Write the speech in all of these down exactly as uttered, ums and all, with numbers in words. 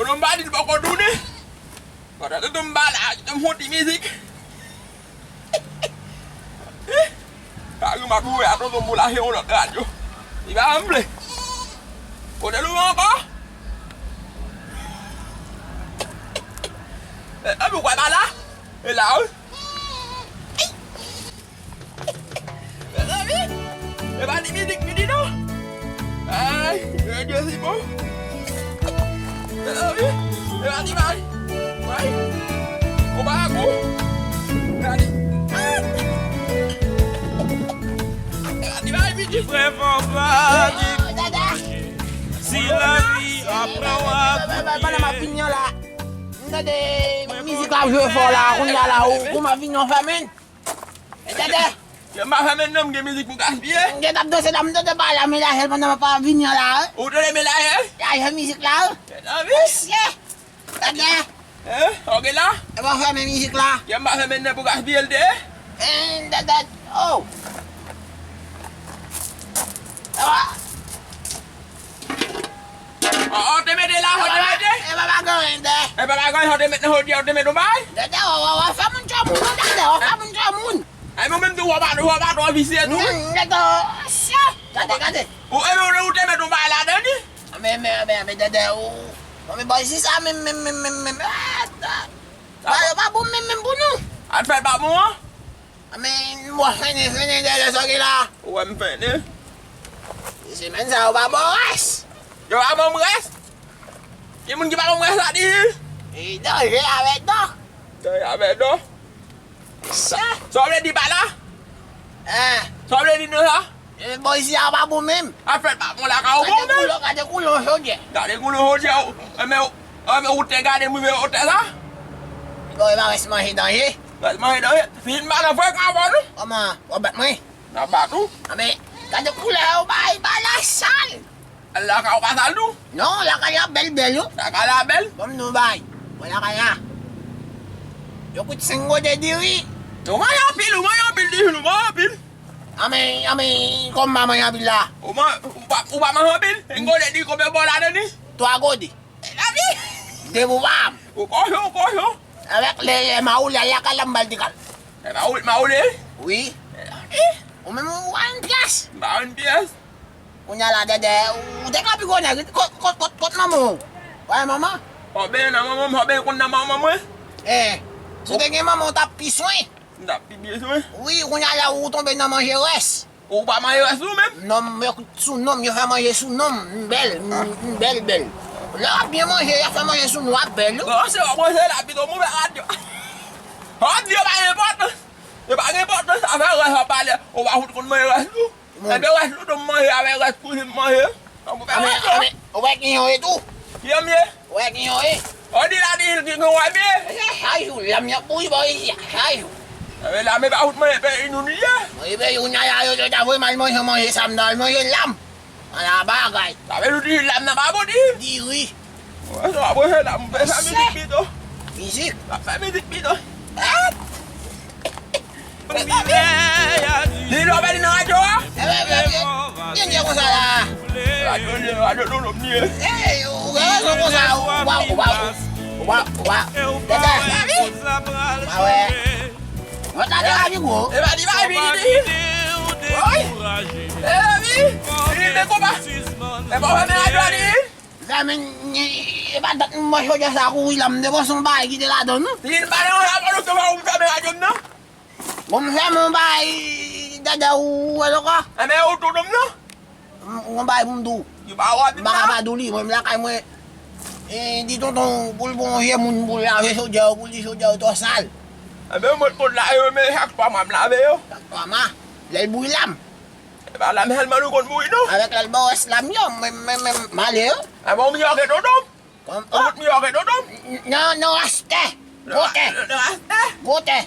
Tonton m pa di l poko tounen. Pandan tonton m pa la, tonton m fè yon ti mizik. Sa rimak ou wè a tonton m pou l achte yon lòt radyo. Li pa janm vle. Kote l ou ankò? E, e, ou kwè pa la? E la, wi. Mezanmi, e pa ti mizik piti non. Ay, Bondye si bon. Mezanmi, e pa ti bagay. Ay, ou pa gou. Gade. E pa ti bagay piti. Frè, fò pa di si lavi apre w a koute. Pandan m ap vini an la, m tande mizik la ap jwe fò la, kounye a la, ou, ou m ap vini an fè menn. Entende? Yo, m pa fè menn non, m gen mizik pou gaspiye. M gen t ap danse la, m tande pa la, men lajè l pandan m ap vini an la, wi. Ou tande men lajè l? Lajè mizik la, wi. Mesye! Tande! Hein? Ok la? E pa fè men mizik la. Yo, m pa fè menn non pou gaspiye l te. Entende? Oh! Ewa! Ou te mete la, ou te mete? E pa pa gen anyen dèyè. E pa pa gen anyen, ou te mete nan jodi a, ou te mete yon bagay? Dèdè, w, w, w fè moun tchò moun, dèdè, w fè moun tchò moun. Ay, mwen menm tou, w pa, w pa twò visye tou, wi. Dèdè, gade, gade. Ou, e, ou, ou te mete yon bagay ladan, wi. Men, men, men, men, dèdè, ou, mwen, men, bòy, si sa, men, men, men, men, men, ah, ta, sa pa, pa bon, men, men, pou nou. Al fè pa bon, an? Men, mwen fennen, fennen dèyè sa ki la. Ou wè m fennen? Semèn sa yo pa ba w rès. Yo pa ban m rès? Ki moun ki pa ban m rès la di? E danje avè dan. Danje avè dan? Sa. Sa w vle di pa la? Hein? Sa w vle di nan sa? E, bò, isi a pa bon menm. Afè pa bon la ka ou bon menm. Gade koulè, gade koulè yon chodyè. Gade koulè yon chodyè. Ou, e, men, ou, e, men ou te gade m rive otè la? Bò, e pa rès manje danje. Rès manje danje. Fin pa nan frekan avè w non. Kòman? W ap bat mwen? N ap bat ou. A, men, gade koulè yo bay, bay la sal. Lakay ou pa sal tou? Non, lakay la bèl, bèl, wi. Lakay la bèl? Bon, m di w bagay. Bon, lakay la. Yo kout senk gode diri. Ou manje anpil, ou manje anpil, di, ou manje anpil. Anben, anben, kòm m pa manje anpil la. Ou man-, ou pa, ou pa manje anpil? Yon gode diri konbyen bò ladan li? Twa gode. Mezanmi! De pou pa m. Ou kochon, ou kochon. Avèk lè, lè mawoule, al lakay la m ba l ti kal. Lè mawoule, mawoule? Wi. Mezanmi! Ou menm ou pa yon pyès. M pa yon pyès. Kounye a la, dèdè, ou te ka pi gwo nèg, kot, kot, kot, kot manman w? Ou pa gen manman? Fò benyen nan manman m, fò benyen konn nan manman mwen. Eh, si w te gen manman, w t ap pi swen. M t ap pi byen swen. Wi, kounye a la, ou tonbe nan manje rès. Ou pa manje rès ou menm? Non, m, yo sou non m, yo fè manje sou non m, m bèl, m, m bèl, bèl. Lè w ap byen manje, y ap fè manje sou nou, w ap bèl, wi. Bon, se w ap manje la, pito m ouvè radyo. W ap di yo pa gen enpòtans. Yo pa gen enpòtans, afè rès w ap pale, ou pa fout konn manje rès ou. Moun. Enben, rès loudo m manje avèk rès kouzin m manje. Anben, anben, ou wè ki yon e tou? Ki yon m ye? Ou wè ki yon e? Ou di la di ki yon wè m ye? Chak jou, lèm y ap bouri bò isi a, chak jou. Enben, lame pa fout manje peyi nou li ye. Manje peyi nou li ye, yo, yo ta voye m al manje, manje sa m ta al manje, lam. Ala bagay. Sa vle di lam nan pa bon, di? Diri. Wè, sa w ap wè la, m fè sa mizik pito. Mizik? M ap fè mizik pito. Li lò bèl nan radyo a? Dènye konsa la. Radyo li, radyo nou lòm li ye. Ey, ou gen rezon konsa, ou pa, ou pa, ou pa, ou pa. Tètè. Pa wè. Mwen ta de la pi gwo. E pa di pa epi li di. Woy. E wi. Li de konpa. E pa wè men radyo a li. Zanmi, e pa dat m mwen jodi a sa kouri la, m te panse yon bagay ki te ladan l, non. Li pa nan yon rapò nou te fè ou m fèmen radyo m nan. Bon, m fèmen yon bagay, dada ou wè l ankò. Enben, ou tou dom nan? M, yon bagay pou m di w. Yo pa wè m pa ka pa di w li, mwen m lakay mwen. E, di tonton pou l pran yon vye moun pou l lave chodyè yo, pou l di chodyè yo twò sal. Enben, mwen konn lave yo, men chak twa mwa m lave yo. Chak twa mwa? Lè l bouri lam. E pa la m sèlman nou konn mouri non. Avèk lè l ba w rès lam yo, men, men, men, m ale yo. Enben, ou miyò ke tonton m? Kòm, ou miyò ke tonton m? Nan, nan rastè. Gwo tè. Nan rastè? Gwo tè.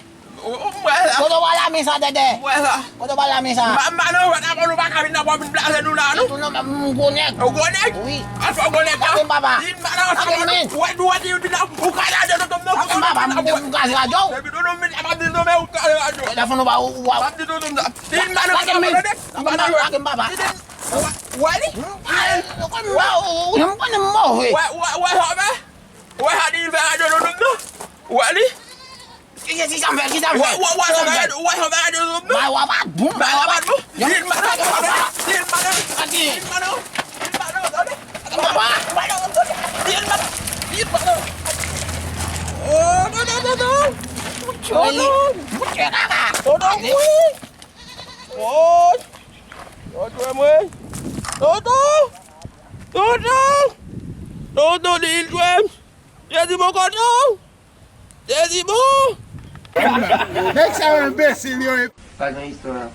Ou, ou, m wè sa. Kote w al lame sa, dèdè? M wè sa. Kote w al lame sa? M pa, m pa nan jwèt avè w, nou pa ka vin nan pòt vin plase nou la, non? Tou non, m gwo nèg. Ou gwo nèg? Wi. Al fè w gwo nèg la. Lage m, papa. Vin pa nan, lage m, men. Ou wè, ou wè, di, di la, ou ka lage tonton m nan. Lage m, papa, m, m kraze radyo w. Depi tonton m vin la, m ap di tonton m, ou kraze radyo. Telefòn ou pa, ou, ou, ou. M ap di tonton m sa. Vin pa nan, lage m, men. Lage m, papa. Ou wè li? M konnen m move. Wè, wè, wè, wè. Gade, non, non, non. Ou wè li? Kisa, kisa m fè, kisa m fè? Wè, wè, wè, sa bagay, wè, sa bagay de zòm, non? Bay wè, bat bon, bay wè, bat bon. Li mal, li mal, li mal. Gade. Li mal, li mal, gade. Papa. Li mal, li mal. Oh, non, non, non, non. Tonton. Tonton, wi. Oh. Tonton, mwen. Tonton. Tonton. Tonton, li jwenn. Jezi bon kote w. Jezi bon. Nèg sa yo enbesil, yo. Pa gen istwa.